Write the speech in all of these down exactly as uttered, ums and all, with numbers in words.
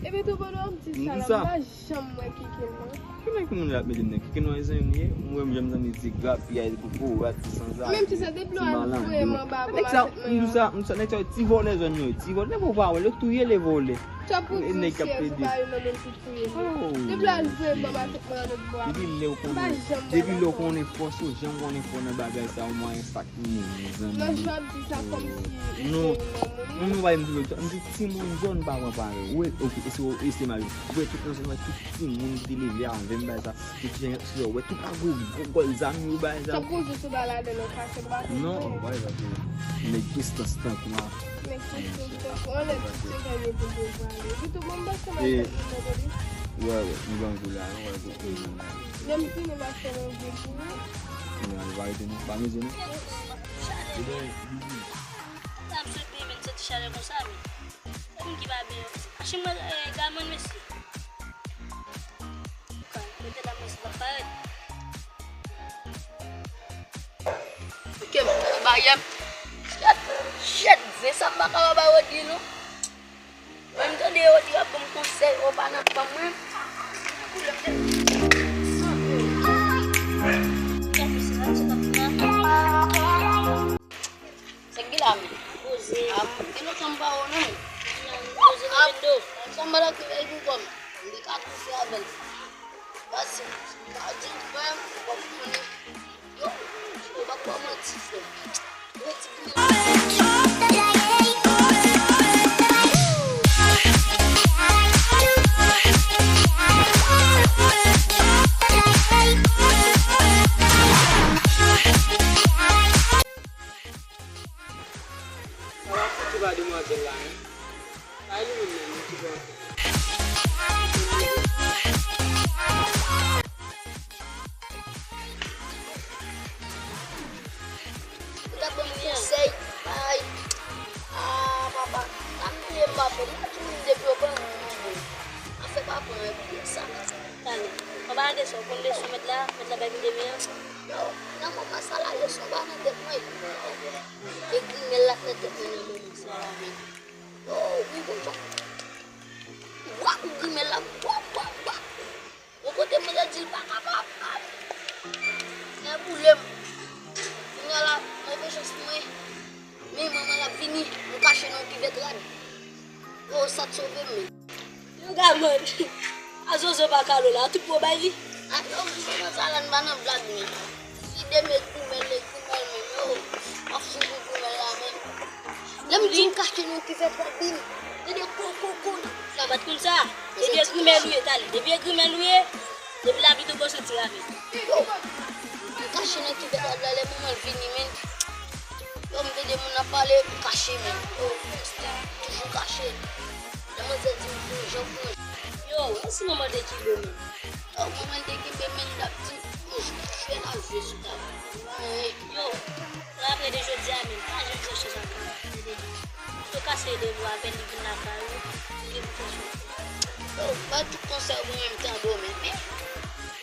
Epi tou pandan w ap di sa la, m pa janm wè Kiki non. Ki nèg ki moun la ap mete m nan Kiki non, zanmi m ye? Mwen menm, janm zanmi di grapyay, kokorat, ti sanzave, menm si se depi lè w al voye m anba, bon, nèg sa, m di sa, m di sa, nèg sa yo ti vòlè zòn yo, ti vòlè, nèg ou pa wè, yo touye le vòlè. Nèg k ap plede. Depi lè al voye m anba tèt mwen nan lòt bò a. Depi lè w konnen, depi lè w konnen fòs ou, jan w konnen fò nan bagay sa yo, mwayen sa k moun, mezanmi. Non, jan w ap di sa kòmsi. Non, non, non, pa m di, m di timoun zòn pa pran parèy. Ou wè, ok, e se, e se mari. Ou wè tout nan zòn, wè tout timoun ki te leve avè m, bagay sa. Tout jan, si yo wè tout a gwo, gwo gòl zam yo, bagay sa. Sa poze sou ba ladan nan kache, m pa konn. Non, bagay sa, nèg distans tankou a. Nèg distans tankou, anlè tout se jan yo pou yo pale. Vito, bon, m pase nan tèt mwen, tande. Wè, wè, m grangou la, wè, wè. Lè m fini, m ap fè nan vye pou ou. Non, li pa rete non, pa mezi non. Sa m sot byen, men soti chalè konsa, men. Moun ki pa byen. Achte mwen, eh, galman, mesye. Mete la, mesye, pa parèt. Ok, m fè bagay. Shit, shit, zen sa m pa ka ba Rodri non. Mwen m tande Rodri ap ban m konsèy, ou pa nan kò mwen. Sa k gen la menm? Poze. A, gen lontan m pa wè w non. Poze nan vendo. Sa m pa t ap fè pou kò m. M te ka koze avè l. Pase, m pa di frè m, w ap konnen. Yo, yo pa ba w manti, frè m. Yo, ti goumen. Sa w ap fouti ba demwazèl la menm? Sa li menm menm, li ti bò. Ou ta ban m konsèy, bay. Ah, papa, sa m bliye m pa fè. M pa di moun depi yo pran moun, moun bon. Afè pa pran, epi sa. Tande, papa, gade sa, ou konn leson mèt la, mèt la bay pou demen an. Yo, nan moman sa la, leson pa nan tèt mwen. E grimèl la k nan tèt mwen nan moman sa la, men. Yo, wi, bon jan. Bwa pou grimèl la, bwa, bwa, bwa. Yon kote mwen te di l pa kapab. Nèg boule m. Kounye a la, move chans mwen. Men manman l ap vini, m kache nan yon kivèt rad. Yo, sa t sove m, men. Yo, gaman. A zozo pa kalo la, tout bon bay li. A, yo, manman sa la, n pa nan blag, men. Si demen grimèl, li grimèl, men, yo. M ap fou pou grimèl la, men. Lè m di m kache nan kivèt la, bim. Tande ko, ko, ko. Sa pa t konn sa. Depi e grimèl ou ye, tande. Depi e grimèl ou ye, depi lavi tou bon soti avè. Yo. M kache nan kivèt la, lè manman l vini, men. Yo, m tande moun ap pale, m kache, men. Yo, toujou kache. Lè manzè di m pou jan pou jan. Yo, e si manman de kilo, men? Yo, manman de kilo, men, l ap di m, yon jou, fè la jwe sou tab. Yo, raple de jodi a, men, pa janm fè chans ak manman de kilo. Yo kase de bwa avè l, li vin lakay ou, li gen pou fè chans. Yo, bay tout konsèy ou menm tande w, men, men,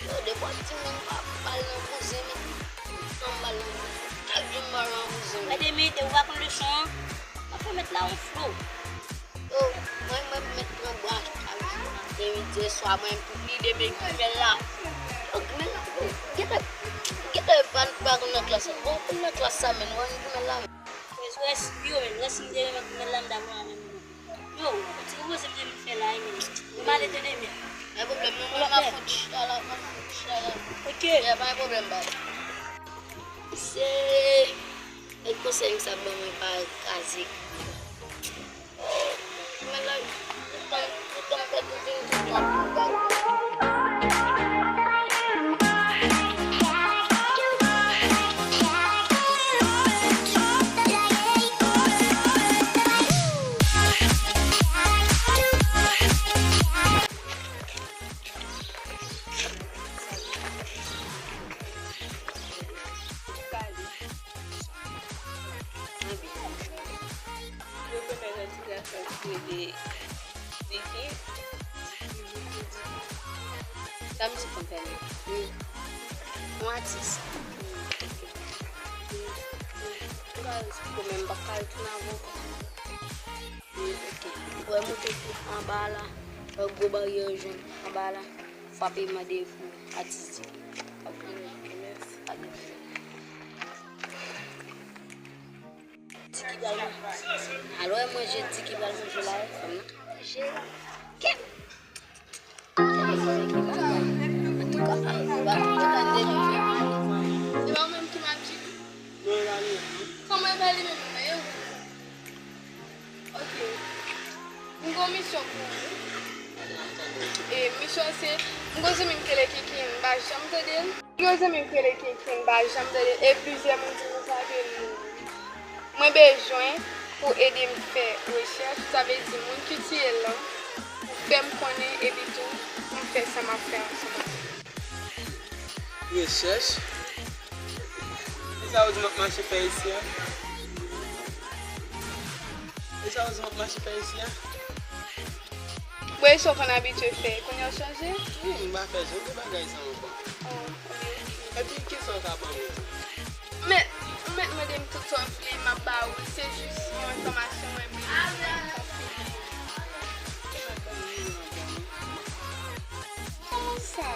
yo, de bwa ti moun pa, pa al nan kouzen, men, an m pa al nan kouzen. Chak jou m pa al nan kouzen. Gade, men, de ou pa konn leson an, m ap fè mèt la yon flo. Yo, mwen, mwen, m mèt pran bwa chak jou, maten, midi, swa, mwen, m tou pli de men grimèl la. Yo, grimèl la, yo, genlè, genlè pa, pa konn nan klas la. Bon, konn nan klas sa, men, mwen, grimèl la. Rès, rès, yo, men, rès, m te renmen grimèl la, m damou la, men, yo, ti konpoze m te vin fè la, men, yo, m ale tande, men. Pa gen pwoblèm, non, mwen, m ap fon ti chita la, m ap fon ti chita la. Ok. Ya, pa gen pwoblèm, bab. Se e konsèy sa ban mwen pa kraze. Men la, tout tan, tout tan m pèdi vin tout tan pou bagay. Yo konn nan yon ti gason ki rele Vicky. Sa misye konn fè menm? Yon atis. Ou ka respe men m pa ka retounen avè w. Wi, ok. Wè moute tout anba la, wè gwo baryè jòn anba la, frape mande pou atis di. Ti ki pral manje. Alò, e manje ti ki pral manje la, e fanm nan ka manje. Kèt! Antouka, ou pa konn konn tande li fè manje. Se pa ou menm ki majik? Non, e pa li menm, non. Kòman e pa li menm, non? E ou? Ok. M gon misyon pou ou. E misyon se, m gon zanmi m ki rele Kiki, m pa janm tande l. M gon zanmi m ki rele Kiki, m pa janm tande l. E plizyè moun di m konsa ke m, mwen bezwen pou ede m fè rechèch. Sa vle di moun ki tiye l lan pou fè m konnen epi tou pou m fè sa m ap fè ansanm avè l. Rechèch? E sa ou di m ap mache fè isi a? E sa ou di m ap mache fè isi a? Bon, e sa w konn abitye fè, kounye a w chanje? Wi, m pa fè jan de bagay sa ankò. Oh, ok, ok. Epi, kisa w ka ban mwen? Men, ou mèt mande m tout sa w vle, m ap ba ou l. Se jis yon enfòmasyon mwen vle konfime. Kòman sa?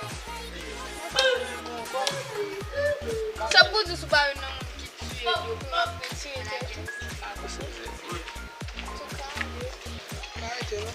Sa pou di sou pa youn nan moun ki tiye l yo, pou yo ap retire tèt yo. Antouka, pa rete non.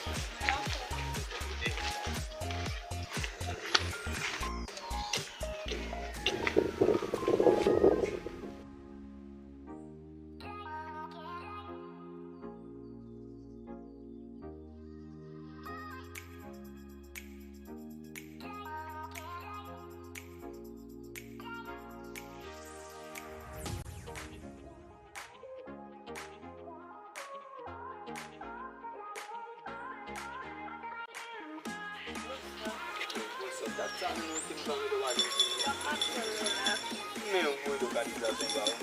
Men yon gwo lokalizasyon ba ou,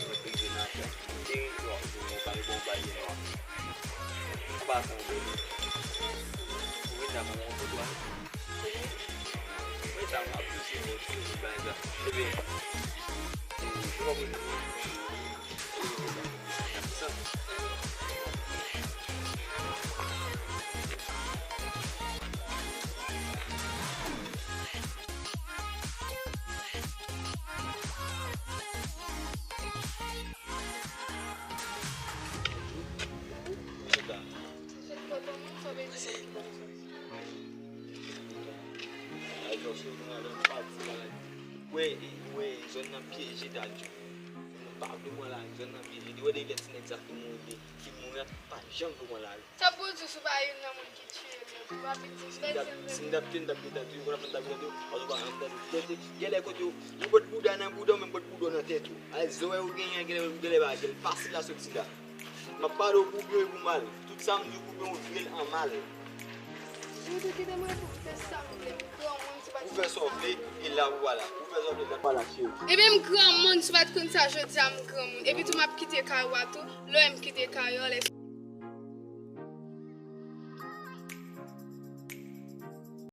mwen prive nan afè. Teritwa, ou pa gen bon bay gen nwa. An pa san ou beni. Ou vin nan mwen yon kote. Mwen sa mwen ap touche, mwen touche bay la. Ebyen, ou konprann? Wè, wè, zòn nan pyeje, Dadju. Zòn nan pa vle pran lari, zòn nan pyeje. Li wè de lè ti nèg sa ki mouri, ki mouri a, pa janm vle pran lari. Sa pou w di sou pa youn nan moun ki tiye l yo, pou w ap vin di m bèl sèl. Si m t ap tiye l, m t ap gen tèt ou, ou konn ap fè m t ap gen tèt ou, ou pa janm tande tèt ou. Genlè kote w, ou pot bouda nan bouda w, men pot bouda w nan tèt ou. Ay, zòrèy ou genyen, genlè, genlè pa, genlè fasil la soti la. M ap pale w pou byen e pou mal. Tout sa m di w pou byen, ou vire l an mal. Doudou, kite mwen pou m fè sa m vle. M granmoun, se pa ti... Ou fè sa w vle, e la ou pa la. Ou fè sa w vle, la ou pa la, cheri. Ebyen, m granmoun, si w pa t konn sa, jodi a m granmoun. Epi tou, m ap kite kay ou a tou. Lè m kite kay ou a, lè